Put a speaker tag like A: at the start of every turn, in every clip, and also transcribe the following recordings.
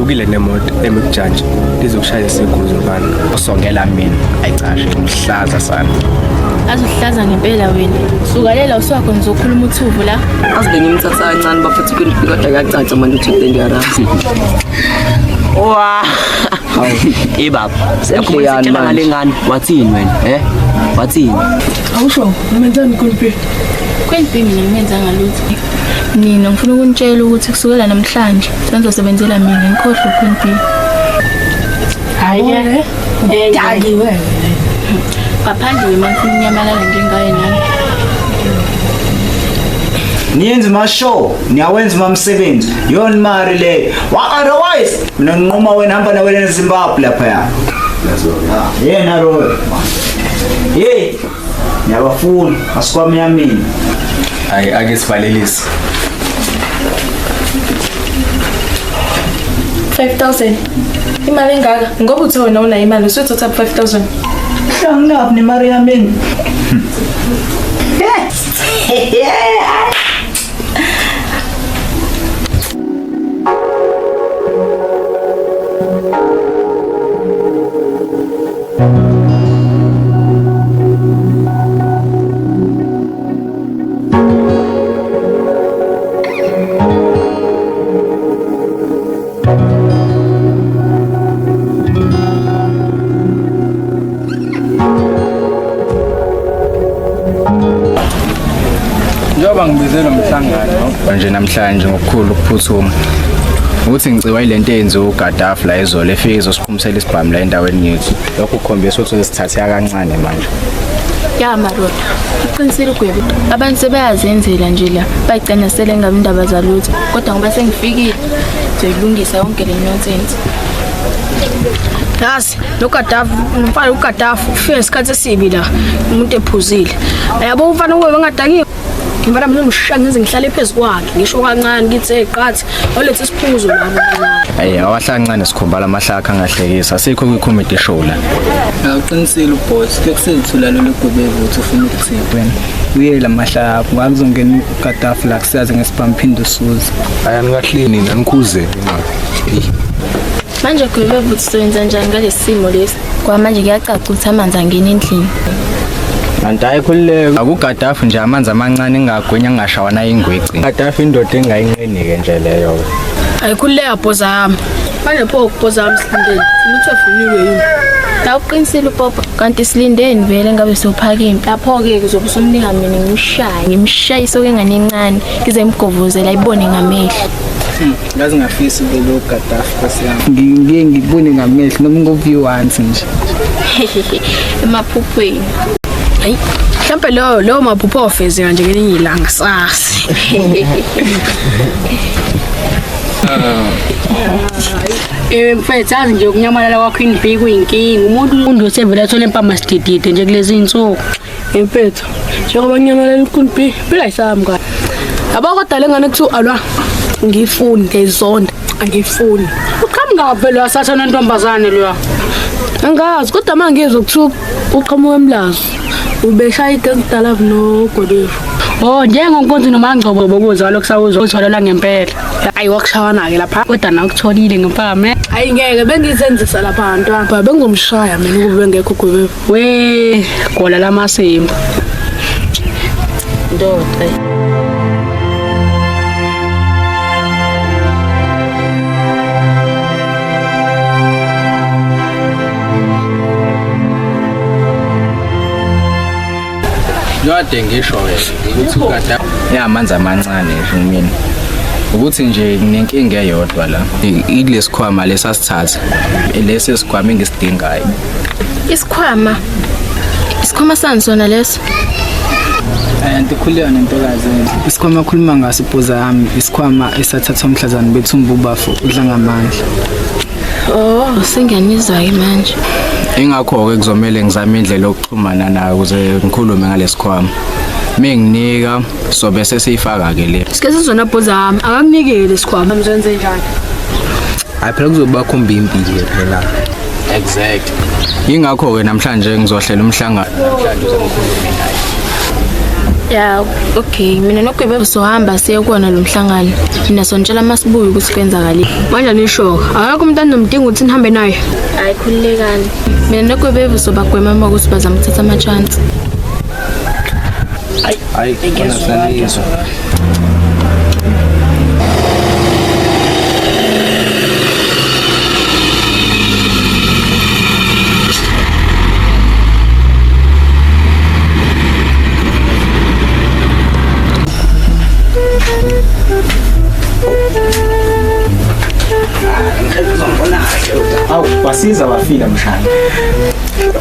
A: Ayihlukile nemoto emi kujantshi lizokushaya isiguzo mfana.
B: Usongela mina. Ayicashe ngihlaza sana.
C: Azohlaza ngempela wena. Sukalela uswakho nizokhuluma uthuvu la.
D: Azi bengimthatha kancane bafethu Queen B kodwa kuyacaca manje ukuthi dangerous.
E: Wa. Eh baba,
D: Sendleyani
E: siyakubona
D: manje?
E: ngale ngane. Wathini wena? Eh? Wathini?
F: Awusho, umenzani Queen B?
C: Queen B mina ngimenzanga lutho. Nina ngifuna ukunitshela ukuthi kusukela namhlanje senizosebenzela mina ngikhohlwe Queen B.
F: Hayi ke. Dakiwe.
C: Ngaphandle wena ngifuna unyamalala njengaye nami.
G: Niyenza ma-show, niyawenza mamsebenzi. Yona imali leyo. Otherwise, mina nginquma wena hamba nawe eZimbabwe laphaya. Yena lo. Hey, ngiyabafuna asikwami yamini.
A: Hayi ake sivalelise.
F: 5000. Imali engaka ngoba uthe wena unayo imali usuyothatha 5000.
G: Hlanganaphi nemali yamini?
A: Njengoba ngibize lo mhlangano nje namhlanje ngokukhulu ukuphuthuma ukuthi ngiciwa ilento eyenziwa uGaddafi la izolo efike izosiqhumisela isibhamu la endaweni yethu. Lokhu kukhombisa ukuthi sithatheka kancane manje.
C: Ya madoda. Uqinisile ugwebo. Abantu sebeyazenzela nje la. Bayigcina sele ngabe indaba zalutho. Kodwa ngoba sengifikile ngizoyilungisa yonke le nonsense.
F: Yazi, lo Gaddafi, umfana uGaddafi ufike ngesikhathi esibi la. Umuntu ephuzile. Yabo umfana kube bengadakiwe. Ngibona mina ngishaya ngize ngihlale phezu kwakhe. Ngisho kancane ngithi hey qathi, olethe isiphuzo labo.
B: Hayi awahlancane sikhomba lamahlakha angahlekisa. Asikho kwi-comedy show la.
H: Awuqinisile uboss, kuyokusezithula lolu gwebevu ukuthi ufuna ukuthini wena. Uye la mahlapho, ngoba kuzongena uGaddafi la kusiyazi ngesibhamu phinde usuze.
I: Hayi anikahleni nina nikhuze.
C: Manje Gwebevu sizoyenza njani ngalesi simo lesi? Kwa manje kuyacaca ukuthi amanzi angena endlini.
B: Kanti hayi khululeka. AkuGaddafi nje amanzi amancane engagwinya ngingashawa nayo ingwici. Gaddafi indoda engayinqeni-ke nje leyo.
F: Ayikhululeka bhoza yami. Manje pho bhoza yami silindeni. Lutho afuniwe yini?
C: Awuqinisile upopo kanti silindeni vele ngabe sophaka impi. Lapho-ke kuzobe usumnika mina ngimshaye ngimshayise okwengane encane ngize ngimgovozele ayibone ngamehlo.
H: Ngaze ngafisa ube lo Gaddafi Nkosi yami. Ngiye ngibone ngamehlo noma ngoviyu once nje.
C: Emaphuphweni.
F: Hayi, mhlambe lo lo maphupho ofezeka nje ngelinye ilanga sasi.
J: Eh mfethu yazi nje ukunyamalala kwakho Queen B kuyinkinga. Umuntu umuntu usevele athole impama sididide nje kulezi insuku.
F: Mfethu, njengoba nginyamalala uQueen B, phela ayisami kahle. Yabo kodwa le ngane kuthiwa alwa ngiyifuni ngiyizonda, angiyifuni.
J: Uqhamuka vele wasatha nontombazane loya.
F: Angazi kodwa uma ngizwa kuthiwa uqhamuka emlazi. Ubeshaya igangsta love noGobevu.
J: Oh njengonkunzi nomangcobo bokuzwa lokhu sawuzwa uzwalela ngempela. Ayi wakushawana ke lapha kodwa nakutholile ngempama.
F: Hayi ngeke bengizenzisa lapha ntwana. Bengizomshaya mina ukube bengekho uGobevu.
J: We gola lamasimba.
C: Ndoda.
B: Kade ngisho-ke ukuthi uGaddafi ya amanzi amancane nje mina. Ukuthi nje nginenkinga eyodwa la. Ilesikhwama lesasithatha. Lesi sikhwama engisidingayo.
C: Isikhwama. Isikhwama sani sona leso?
H: Anti khuleka nentokazi enhle. Isikhwama akhuluma ngaso ibhoza yami, isikhwama esathathwa mhlazane bethumba ubafo udla ngamandla.
C: Oh, sengiyanizwa-ke manje.
B: Ingakho-ke kuzomele ngizame indlela yokuxhumana nayo ukuze ngikhulume ngalesikhwama. Menginika sobe sesiyifaka-ke le.
F: Sike sizona bhoza yami, akakunikele isikhwama mzenze njani?
I: Hayi phela kuzoba khomba impilo phela.
B: Exact. Ingakho-ke namhlanje ngizohlela umhlangano namhlanje uze ngikhulume naye.
C: Ya, okay. Mina noGwebe sohamba siye kuwona lo mhlangano. Mina sonitshela masibuye ukuthi kwenzakaleni.
F: Manje nisho, akekho umuntu anomdinga ukuthi nihambe naye.
C: Hayi khululekani. Mina noGwebe sobagwema uma ukuthi bazama ukuthatha ama-chance.
A: Hayi, khona siyalizwa.
H: Awu, wasiza wafika mshana.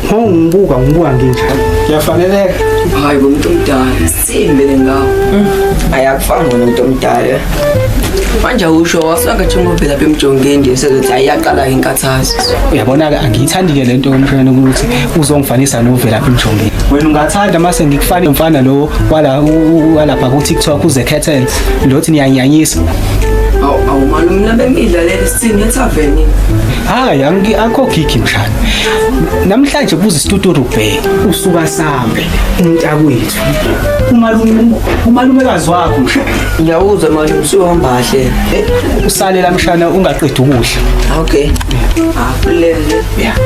H: Ngongibuka ngibuka nginjani? Ngiyafaneleka.
D: Hayi bo umuntu omdala, simbele ngawo. Ayakufani wena umuntu omdala. Manje awusho wasanga njengoba lapha emjongeni nje sezothi ayaqala inkathazo.
H: Uyabona-ke angiyithandi-ke le nto yomshana ukuthi uzongifanisa novelaphi emjongeni. Wena ungathanda mase ngikufane mfana lo wala walapha ku-TikTok uzekhethele lothi niyanyanyisa.
D: Awu awu malume mina bengidlalela isithini ethaveni.
H: Hayi angi akho gigi mshana. Namhlanje buza isituturu bhe usuka sambe umntakwethu. Umalume umalumekazi wakho mshana.
D: Ngiyawuzwa malume usuhamba kahle.
H: Usale la mshana ungaqedi ukudla.
D: Okay. Ah, kulele.
H: Yeah.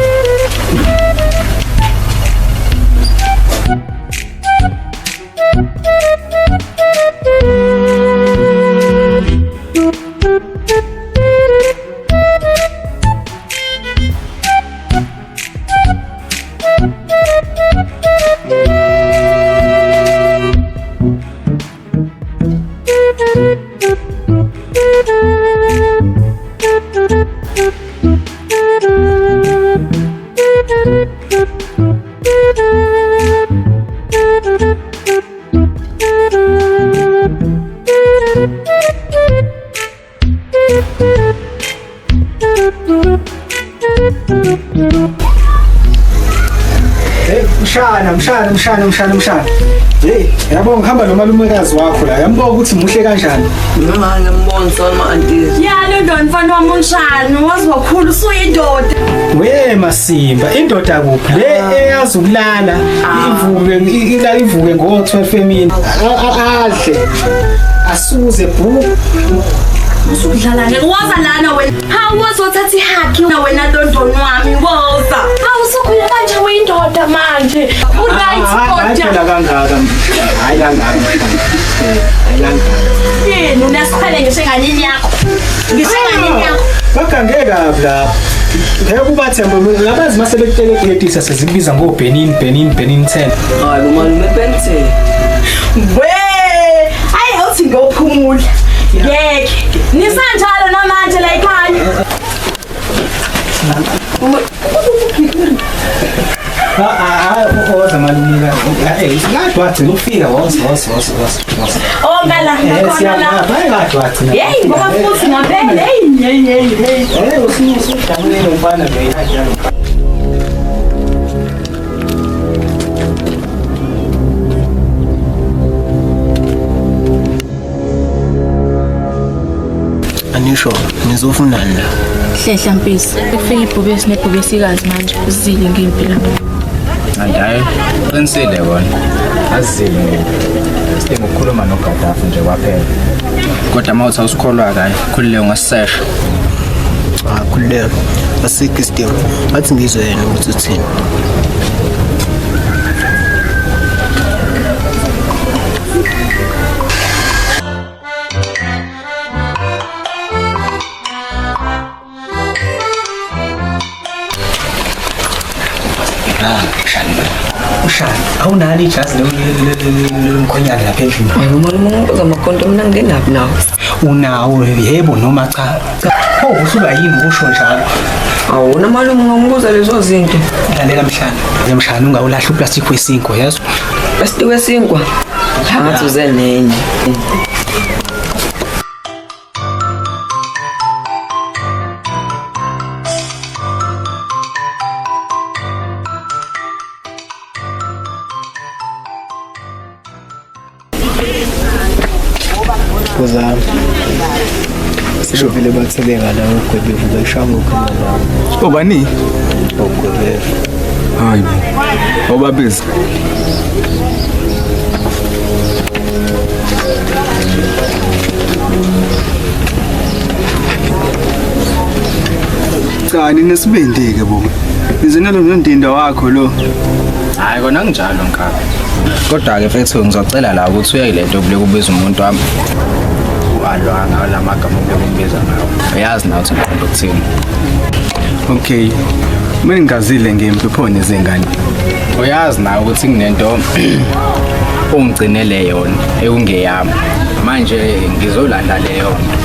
H: Hey mshana mshana mshana mshana mshana. Hey yabo ngihamba nomalumekazi wakho la. Yambuka ukuthi muhle kanjani.
D: Mama ngiyambona sona auntie.
K: Ya lo mfana wami unjani? Wazi wakhulu usuyindoda.
H: We Masimba indoda kuphi le eyazi ukulala ivuke ila ivuke ngo 12 emini. Adle. Asuze bhu.
K: Usudlala ke woza lana wena. Hawu wozothatha ihaki na wena London wami woza. Hawu usukhula manje uyindoda manje. U-right
H: Hayi
K: kodwa.
H: phela kangaka. Hayi kangaka. Hayi kangaka.
K: Yini unesikhwele ngisho enganini yakho. Ngisho enganini yakho.
H: Bagange kabi lapho. Ngeke ubathembe ngabazi mase bekuteketisa sezikubiza ngo Benin Benin Benin 10.
D: Hayi bo malume Bente.
K: We! Hayi awuthi ngiyophumula. Ngeke. Nisanjalo namanje la ekhaya.
H: Ah ah oza malume. Eh kade wagcina ukufika woza woza woza woza.
K: Oh ngala ngakhona la.
H: Hayi kade wagcina.
K: Hey ngoba futhi ngaphela. Hey hey hey hey.
H: Eh usujabulele umfana lo yalo.
I: Anisho nizofunani la?
C: Hlehla mpisi. Kufika ibhubesi nebhubesikazi manje. Uzile ngimpi la.
A: Hayi, qinisile kona. Azile ngimpi. Sidinga ukukhuluma noGaddafi nje kwaphela. Kodwa uma uthi awusikholwa kahle, khululeka ungasisesha.
I: Ah, khululeka. Asikho isidingo. Athi ngizwe yena ukuthi uthini.
H: Mshana, awunalo ijazi lomkhonyane lapha endlini?
D: Hayi bo malume ngibuza amakhonto mina ngingenaphi nawo.
H: Unawo yebo noma cha? Pho uhlulwa yini ukusho njalo?
D: Awuna malume ngambuza lezo zinto.
H: Lalela mshana, le mshana ungawulahla uplastic wesinkwa yazi?
D: Plastic wesinkwa. Ngathi uze nenye.
I: Kuzami. Sisho vele batheleka la ogwebevu beshaya ngokhona la.
L: Obani?
I: Ogwebevu.
L: Hayi bo. Obabiza.
I: Cha ninesibindi-ke bo. Nize nalo nondinda wakho lo.
A: Hhayi kona kunjalo nkabi. Kodwa-ke mfethu ngizocela la ukuthi uyeke le nto obuleke ubiza umuntu wami. Walwa ngawo la magama obuleke umbiza ngawo. Uyazi nawe ukuthi ngiqonda ukuthini.
I: Okay. Mina ngingazile ngempi pho nezingane.
A: Uyazi nawe ukuthi kunento ongigcinele yona ekungeyami. Manje ngizolanda leyo nto.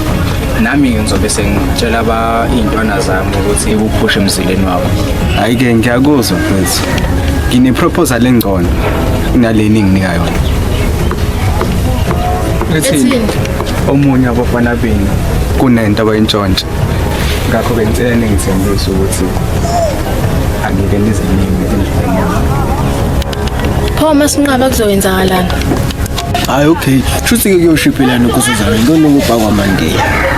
A: Nami ngizobe sengitshela aba iy'ntwana zami ukuthi ikuphushe emzileni wabo.
I: Hhayi-ke ngiyakuzwa mfethu. Ngine-proposal engcono kunaleni enginika yona.
C: Ethini?
I: Omunye wabafana benu kunento abayintshontsha. Ngakho-ke ngicela ningithembise ukuthi angeke nize nime endleleni yami.
C: Pho masinqaba kuzowenzakalani?
I: Hayi okay. Shuthi-ke kuyoshiphilana nkosazana ngcono ukubhakwa Mandela.